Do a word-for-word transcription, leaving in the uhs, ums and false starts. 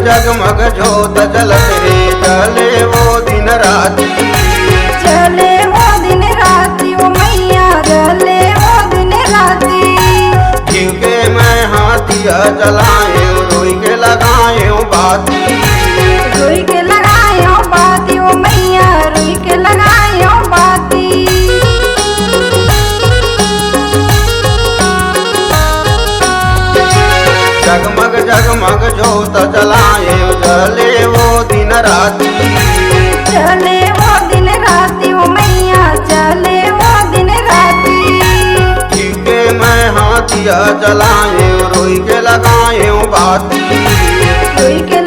जगमग जोत जलत हे, जले वो दिन राती। जले वो दिन राती, ओ मैया, जले वो दिन राती। घिव के मैं हा दिया जलाएंव, रोई के लगाएंव बाती। रोई के लगाएंव बाती, ओ मैया, रोई के लगाएंव बाती। जगमग जगमग जोत जलाएंव, जले वो दिन राती। जले वो दिन राती, ओ मैया, जले वो दिन राती। घिव के मैं हा दिया जलाएंव, रोई के लगाएंव बाती। रोई के